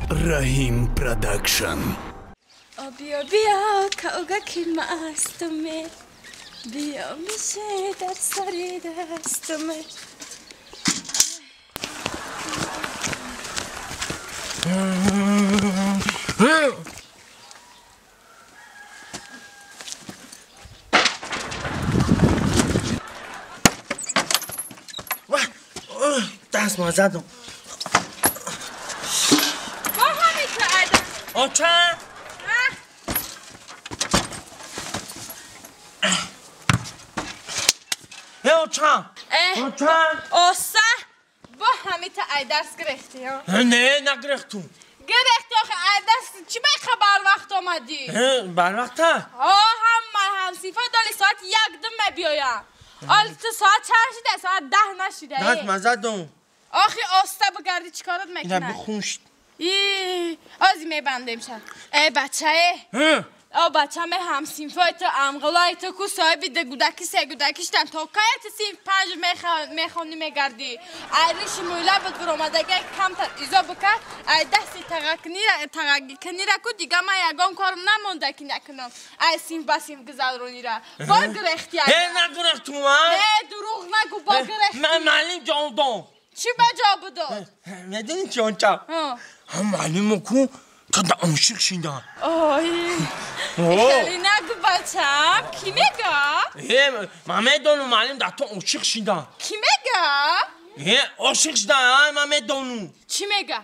Раҳим Продакшн. Биё, биё, каугаки мастуме, биё, мише дар сари дастуме. دست ما زدم. با همین تو ادم. آچه؟ اوسا با همین تا ای درس گرفتی ها؟ نه نگرفتم. گرفتی آخه ای درس چی به بر وقت آمدی؟ بر وقت ها؟ هم همسیفا دالی ساعت 1:02 بیایم. آل تو ساعت چند شده؟ ساعت 10 نشده. نه مزدم. آخه آستا بگردی چیکارت میکنه؟ اینم بخونش. ای آزی میبندیم شد. ای بچه او بچه می همسینفای تو امغلای تو کو صاحب ده گودکی سه گودکیشتن تا کایت سینف 5 میخوانی میگردی. ایریش مولا بود برآمدگی کمتر ایزا بکن. ای دستی تغکی کنی را کو دیگه من یگان کارم نمونده که نکنم. ای سینف با سینف گذرونی را با گرختی. ای نگرختم من. ای دروغ نگو با گرختی. من معلم جواب دادم. چی به جواب داد؟ میدونی چی اونجا؟ هم معلم کو تا دا عاشق شدم. آی خیلی نگو بچم. کی میگه؟ من میدونم معلم در تو عاشق شدم. کی میگه؟ عاشق شدم من میدونم. چی میگه؟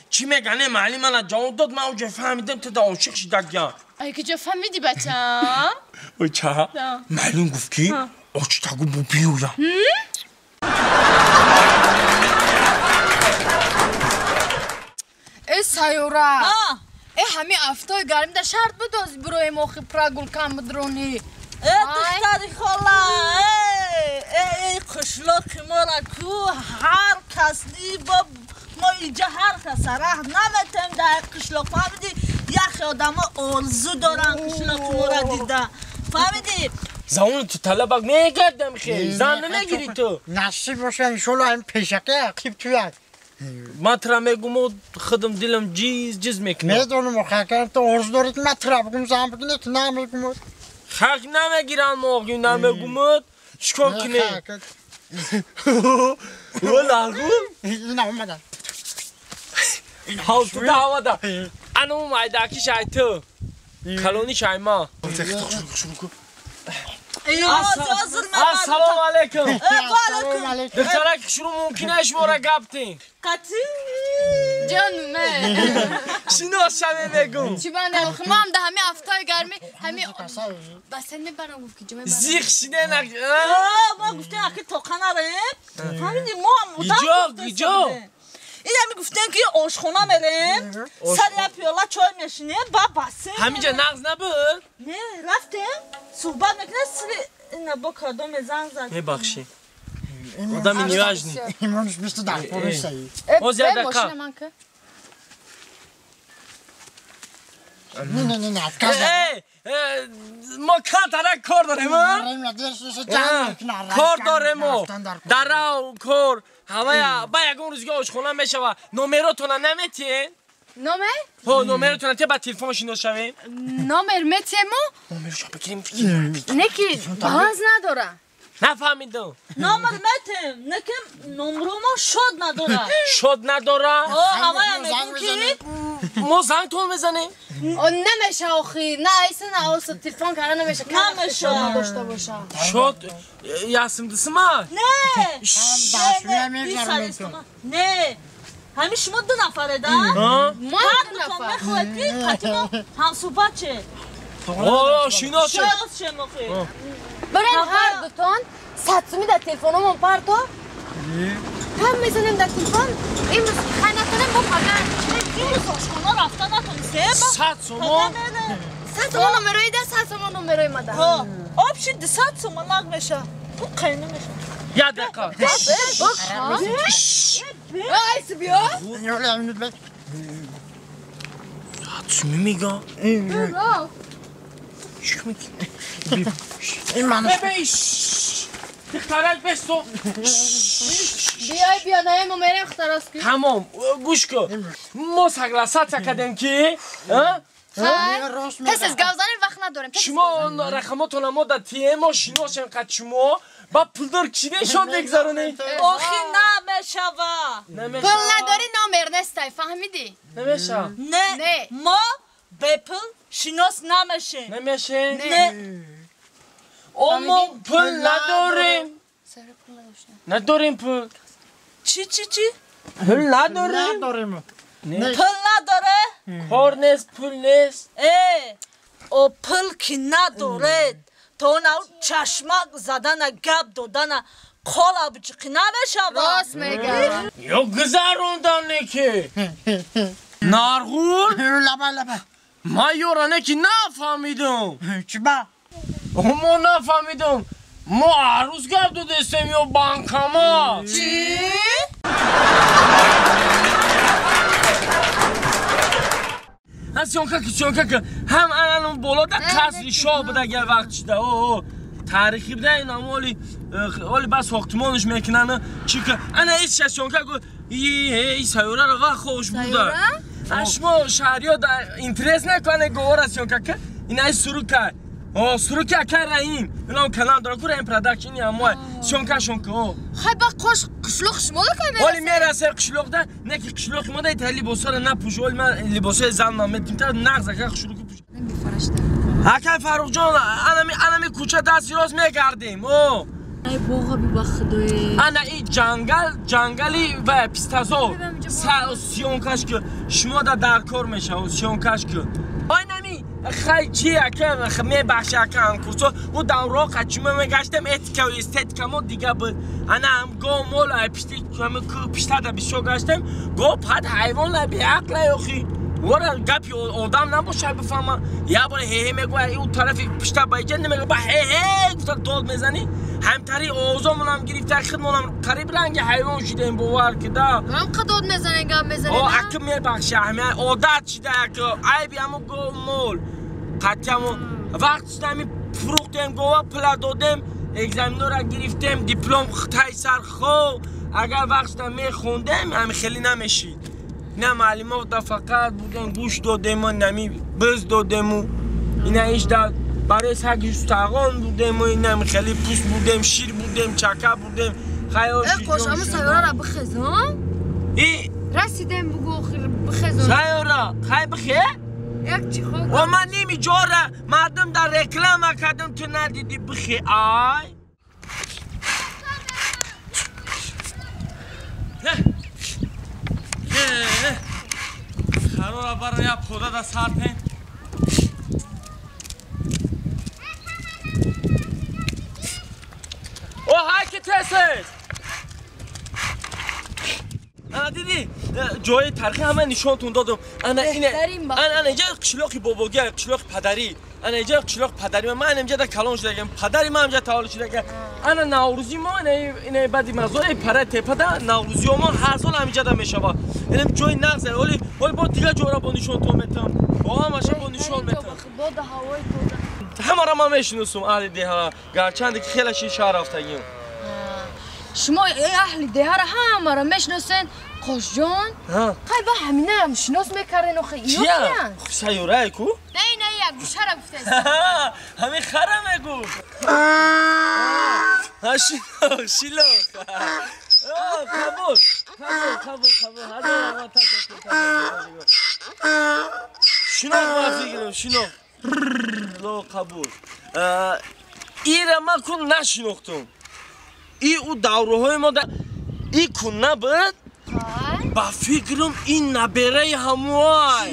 چی میگه؟ نه معلم من جواب داد من اونجا فهمیدم تو دا عاشق شدم. ای کجا فهمیدی بچم؟ بچه معلم گفت که عاشق تگو بو بیویم. ای سایورا ای همین افتای گرمی در شرط بدوز بروی موخی پراگول کم بدرونی. ای دختری خاله ای ای قشلاق ما را کو هر کس نی با ما اینجا هر کس راه نمیتیم در قشلاق فهمیدی؟ یخ آدم ها آرزو دارن قشلاق ما را دیده فهمیدی؟ زمان تو طلبک میگردم خیلی زن نمیگیری تو نصیب باشه انشالله این پیشکه عقیب توی من ترا میگم و خودم دلم جیز جیز میکنم. میدونم آخه تو آرزو داری که من ترا بگم زن بگی که نمیگم. خلق نمیگیرن ما نمیگم چیکار کنی؟ والا گو این اومدن. ها تو دا انا اومده کی شای تو کلونی شای ما. السلام علیکم. دخترک شروع ممکنه شما را گپتین. قطعی جان من. شناس شمه میگم. چی بنده آخه ما هم ده همه افتای گرمی همه بسن میبرم گفت که جمعه برم. زیخ شده نگ. ما گفتیم اخی توقع نریم. فهمیدی ما هم بودم. گیجا. این همی گفتن که آشخونه میریم سر یه پیاله چای میشینیم با بسیم. همینجا نغز نبود؟ نه رفتیم صحبت میکنه سری اینا با کادوم زنگ زد. میبخشی آدم نیواجنی. ایمانش 22 پولیس ای. باز یه دقیقه. نه نه نه نه. ما کانتره کار داریم کار داریم و دره و کار همه با یکون روزگاه آشخونه میشوه. نمراتون نمیتین؟ نمر؟ ها نمراتون تی با تلفن شناس شویم. نمر میتیم و؟ نمرشو بگیریم. نه که بالانس نداره. نفهمیدم. نمر میتیم نه که نمرمون شد نداره. شد نداره؟ همه میگن که ما زنگ تو میزنیم. نمیشه آخی نه ایسا نه اوسا تلفن کردن نمیشه. نمیشه نداشته باشه. شد یاسم دسما؟ نه نه همین شما 2 نفره ده؟ ما 2 نفر. میخواد که قطعی ما هم صحبت چه؟ شناس چه؟ شناس چه مخی؟ برای هر دوتان 100 سومی در تلفنمون پرتو هم میزنیم در تلفن امروز خیلی نتونیم با پگن امروز آشخونه رفتن نتونسته 100 سومان؟ 100 سومان نمروی ده 100 سومان نمروی مده آب شد 100 سومان نق میشه او قینه میشه یه دقیقه ایس بیا 100 سومی میگه چی میگی؟ این منش Духтарак бесто. Биёй биё наем мо мерем хтарос ки. Тамом, гӯш кун. Мо согласаться кардем ки, Тез аз гап занем вақт надорем. Шумо рақамотона мо да тие мо шиносем қад шумо ба пулдор кишиде шод мегзаронед. Охи намешава. Пул надори номер нестай, фаҳмидӣ? Намеша. Не, мо бепул шинос намешем. Намешем? Не. О мо пул надорем. Надорем пул. Чӣ чӣ чӣ? Пул надорем. Надорем. Пул надоре? Кор нест, пул нест. Э, о пул ки надоред, то на чашмак задана гап додана кола биҷиқӣ намешава. Рост мегӯям. Ё гузарондане ки. Нарғул? Лаба лаба. Ман ёране ки нафаҳмидам. Чиба? Мо нафаҳмидам. Мо арӯз гап додестем ё банкомат? Чӣ? Съёмка ки ҳам анану боло да қасри шоҳ буда гар вақт шуда. О, таърихӣ буда ин ам оли оли бас сохтмонш мекунанд. Чӣ ки ана ис съёмка ку и сайёраро вақт хош буда. А шумо шаҳриё да интерес накунед говора съёмка ки ин ай сурука. О, суруки акай Раим. Инам канал дора ку Раим продакшн ин амой. Съёмка шон ку. О. Хай ба қош қишлоқ шумо да кай мерасем. Оли мерасем қишлоқда, не ки қишлоқи мо да итали либосора напӯш. Оли ман либосои зан наметим та нағз ака хушруку пӯш. Акай Фарруқҷон, анами кӯча дасти рост мегардем. О. Ай боға би ба худое. Ана и ҷангал, ҷангали ва пистазор. Съёмкаш ки шумо да дар кор мешава, съёмкаш ки. Ай нами хай чи ака мебахши ака ҳамкурсо ӯ давро қачума мегаштем этика ва эстетика мо дига буд. Ана ҳам го мол ай пишти ку пиштада бисёр гаштем го пад ҳайвон ла беақла ёхи вора гапи одам набошад бифаҳма. Як бор ҳеҳе мегӯя ӯ тарафи пишта ба иҷа намегӯя ба ҳеҳе гуфта дод мезанӣ. Ҳамтари овозомонам гирифта хидмонам қариб ранги ҳайвон шидаем бовар ки да. Ҳам қа дод мезанем гап мезанем. О ака мебахши ҳами одат шида ака айби ҳамо го мол қатъиямо вақт шида ҳами фурӯхтем гова пула додем экзаменора гирифтем диплом тай сар хо агар вақт шида мехондем ҳами хеле намешид. На муаллимо да фақат будем гӯш додему нами биз додему ина иш да барои саги сутағон будему инами хеле пӯст будем шир будем чака будем хаёл шид. Қош аму сайёрара бихезон? И расидем бугу охир бихезон. Сайёра хай бихе? Як чӣ хо? О ман ними ҷора мардум дар реклама кардам ту надидӣ бихе ай. Харора баро я пода да сартен. О ҳай ки тесес. Ана дидӣ ҷои тарихи ҳама нишонтон додам. Ана ине ана инҷа қишлоқи бобогӣ, қишлоқи падарӣ. Ана инҷа қишлоқи падари ман инҷа да калон шудагам. Падари ман инҷа таваллуд шудагам. Ана наврӯзи мо ина баъди мазори пара тепада наврӯзи мо ҳар сол ҳаминҷа да мешава. Инам ҷои нағз оли оли бо дигар ҷора бо нишонтон метам. Бо ҳамаша бо нишон метам. Бода ҳавои тоза. Ҳамаро ман мешиносум аҳли деҳа. Гарчанде ки хеле ши шаҳр рафтагим. Шумо аҳли деҳаро ҳамаро мешиносен. Қошҷон, қай ба ҳаминаам шинос мекарден охи иё киян? Сайёрае ку? Не, не, як гӯшара гуфтест. Ҳамин хара мегуфт. Шинох, шинох. Қабул, қабул, қабул, қабул. Ҳазор ташаккур. Шинох ма фикрам, шинох. Ло қабул. Ира ман кун нашинохтум. И ӯ давраҳои мо и кун набуд. Ба фикрам ин набераи ҳамуай.